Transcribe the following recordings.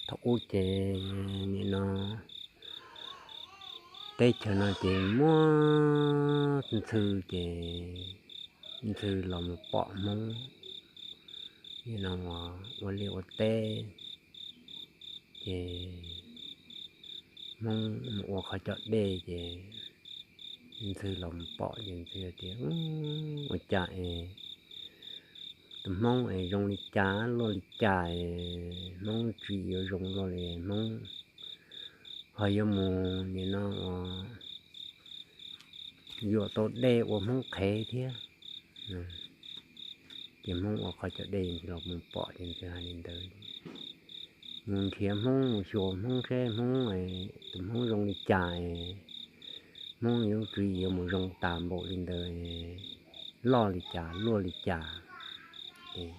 Thaum ub ces nim no teb chaws no ces muaj ntxhw ces ntxhw los mus pom Hmoob nim no ua liaj ua teb, ces Hmoob mus ua qhov cov dej ces ntxhw los mus pom ces ntxhw tias, ua cas es tus Hmoob es zoo li cas luaj li cas es Hmoob tsis yuav zoo luaj li, Hmoob ho yuav mus nim no ua yuam tau dej ua Hmoob qhev thiab. Ces Hmoob ua qhov cov dej ntxhw los mus pom ces ntxhw hais li ntawd, mus nrhiav Hmoob mus xyuas Hmoob seb Hmoob, tus Hmoob zoo li cas, Hmoob yuav tsis yuav mus zoo tas npaum li ntawd, loj li cas luaj li cas. Ces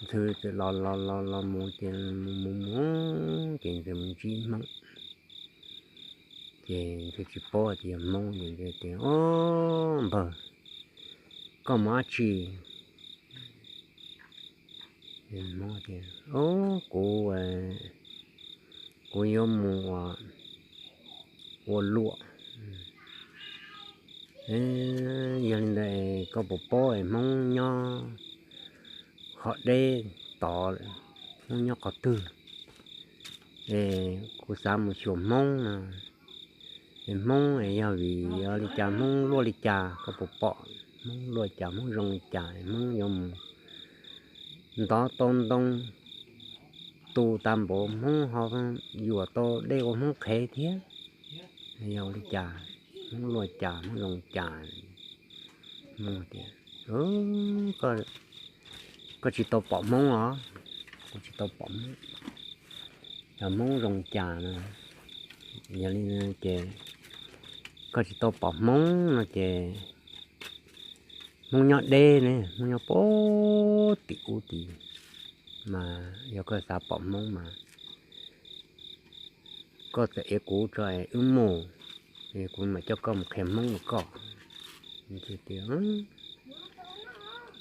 ntxhw txawm los los los los mus ces mus mus mus ces ntxhw mus ntsib Hmoob. Ces ntxhw tsis paub tias yog Hmoob ces tias, o, npawg, koj mus dab tsi? Hmoob tias, o, kuv, kuv yuav mus ua luam. Yog li ntawd koj puas paub es Hmoob nyob qhov deb tod, Hmoob nyob qhov twg? Es kuv xav mus xyuas Hmoob no. Es Hmoob es yog vim li cas, Hmoob luaj li cas, koj puas pom Hmoob luaj cas, Hmoob zoo li cas, Hmoob yuav mus ntov tau ntoo tu tas npaum Hmoob ho yuam tau dej ua Hmoob qhev thiab? Yog ua li cas, Hmoob luaj cas, Hmoob zoo cas? Hmoob tias, koj tsis tau pom Hmoob os, kuv tsis tau pom Hmoob. Yog Hmoob zoo cas no, yog li ces koj tsis tau pom Hmoob no ces Hmoob nyob deb ne, Hmoob nyob puag tim ub tid, mas yog koj xav pom Hmoob mas koj txawm ev kuv tso es wb mus, kuv mam coj koj mus qhia Hmoob rau koj.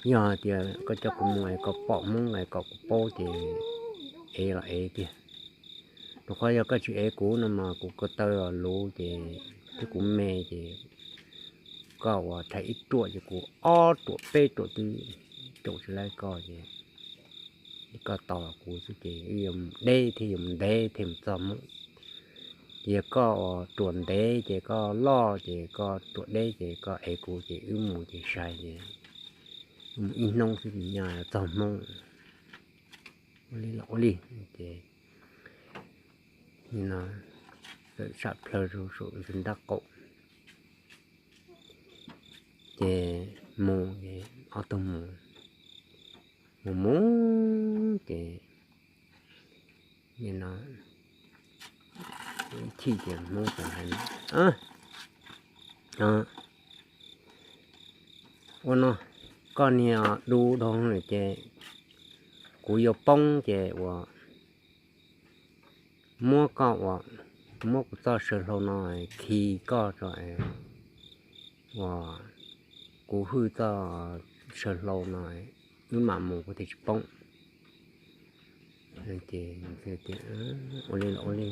Yog hais tias koj coj kuv mus es koj pom Hmoob es kom kuv paub ces ev los ev tiag. Rau qhov yog koj tsis ev kuv no mas kuv ko taw los luv ces thiab kuv me ces koj ua rhais ib ruam ces kuv ob ruam peb ruam twb caum tsis laib koj ces koj tos kuv xwb ces wb yuav mus deb thiab yuav mus ntev thiaj mus txog Hmoob. Ces yog koj ua ruam ntev ces koj loj ces koj ruam deb ces koj ev kuv ces wb mus ces sai ces wb mus ib hnub xwb ces nyaj txog Hmoob. Ua li los ua li ces no txawm sam plhaw rau saum ntug nrab qaum ces mus ces ob tug mus mus mus ces no ib chim ces Hmoob txawm hais, ua no, koj niag du dhau lawm ces kuv yuav poob ces ua muab koj ua, muab kuv txoj saw hlau no khi koj tso ua kuv hwj txoj saw hlau no wb mam mus kuv thiaj tsis poob. Ces ua li los ua li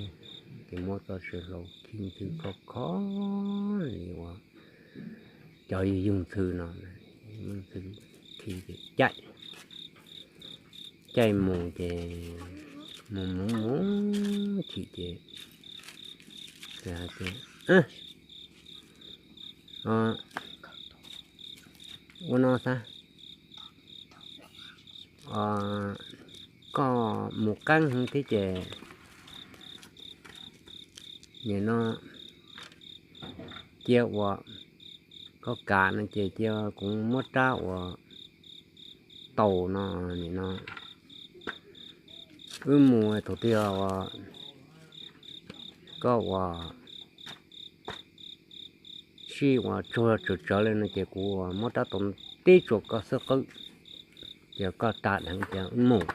ces muab txoj saw hlau khi ntxhw khov kho li ua cov yug yug ntxhw no, muab ntxhw khi ces caij, caij mus ces mus mus mus chim ces hais tias, ua no xav, koj mus qeeb heev thiab ces nim no cia ua koj kam no ces cia kuv muab rab ua taus no, nim no wb mus thaum twg ua koj ua sij ua tsaug tsawv tsawv li no ces kuv muab rab taus tib tsuas koj xwb qwb, ces koj ras dheev ces wb mus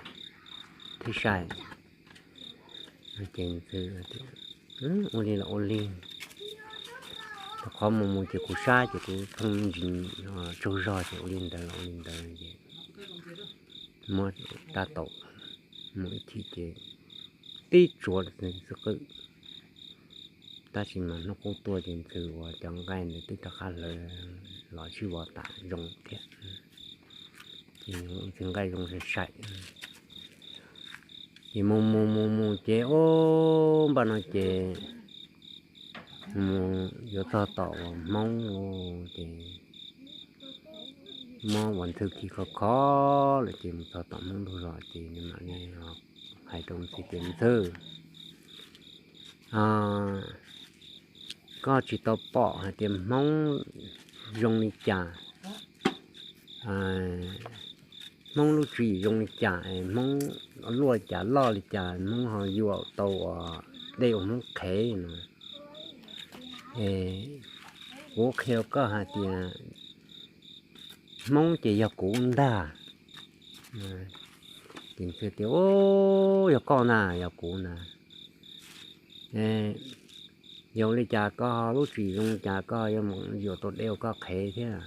thiab sai. Ces ua li los ua li, rau qhov mus mus ces kuv sab ces kuv pheej ntsis tsaug zog ces ua li ntawd los ua li ntawd ces muab tab tom mus ib chim ces tib tsuav xwb qwb. Tab sis mas hnub qub tuaj ces Ntxhw uas cov nqaij ntawd twb rov qab hlawv los sib vov tas zoo thiab. Ces Ntxhw nqaij zoo sai sai. Ces mus mus mus mus ces ub npaj no ces mus yuav txog tom uas Hmoob ces muab uas Ntxhw khi khov khov lawm ces mus txog tom Hmoob lub zos ces nws mam li hais rau Ntxhw tias, Ntxhw, koj tsis tau pom hais tias Hmoob zoo li cas, Hmoob lub tswv yim zoo li cas, Hmoob luaj li cas loj li cas, Hmoob ho yuam tau dej ua Hmoob qhev no. Kuv qhia koj hais tias Hmoob ces yog kuv ntag. Ces Ntxhw tias, Ub, yog koj ntag, yog kuv ntag. Yog li cas koj lub tswv yim zoo li cas koj yuav mus yuam tau dej ua koj qhev thiab?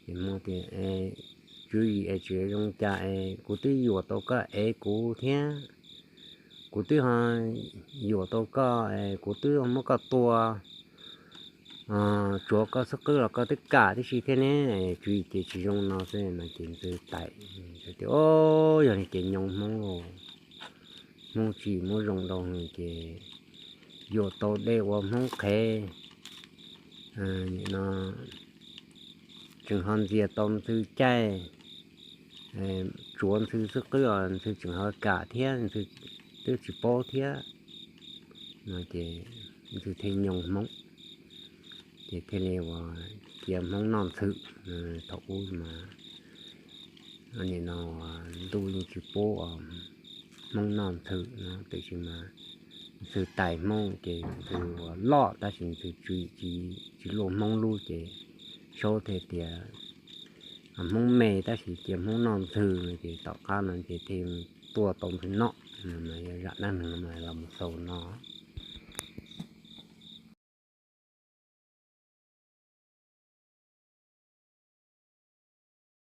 Ces Hmoob tias, Tswv yim es tsis zoo li cas es kuv twb yuam tau koj ev kuv thiab, kuv twb ho yuam tau koj, kuv twb muab koj tua, tsuav koj xub qwb los koj twb kam tib si thiab ne, tswv yim ces tsis zoo no xwb no. Ces Ntxhw tais tias, Ub, yog li ces nyoo Hmoob lauj, Hmoob tsis muab zoo rau ces yuam tau dej ua Hmoob qhev. Nim no tseem ho ntxias tau Ntxhw caij, tsuav Ntxhw xub qwb os, Ntxhw tseem ho kam thiab, Ntxhw twb tsis paub thiab no. Ces Ntxhw thiaj nyoo Hmoob, ces thiaj li uas cia Hmoob noj Ntxhw. Thaum ub mas nim no ntuj yeej tsis pub Hmoob noj Ntxhw no, tiam sis mas Ntxhw tais Hmoob ces Ntxhw uas loj tab sis Ntxhw tswv yim tsis luaj Hmoob lub ces Saub thiaj tias Hmoob me tab sis cia Hmoob noj Ntxhw no, ces tom qab no ces thiaj tuaj tau Ntxhw noj. Mas yog zaj dab neeg no mas los mus xaus no.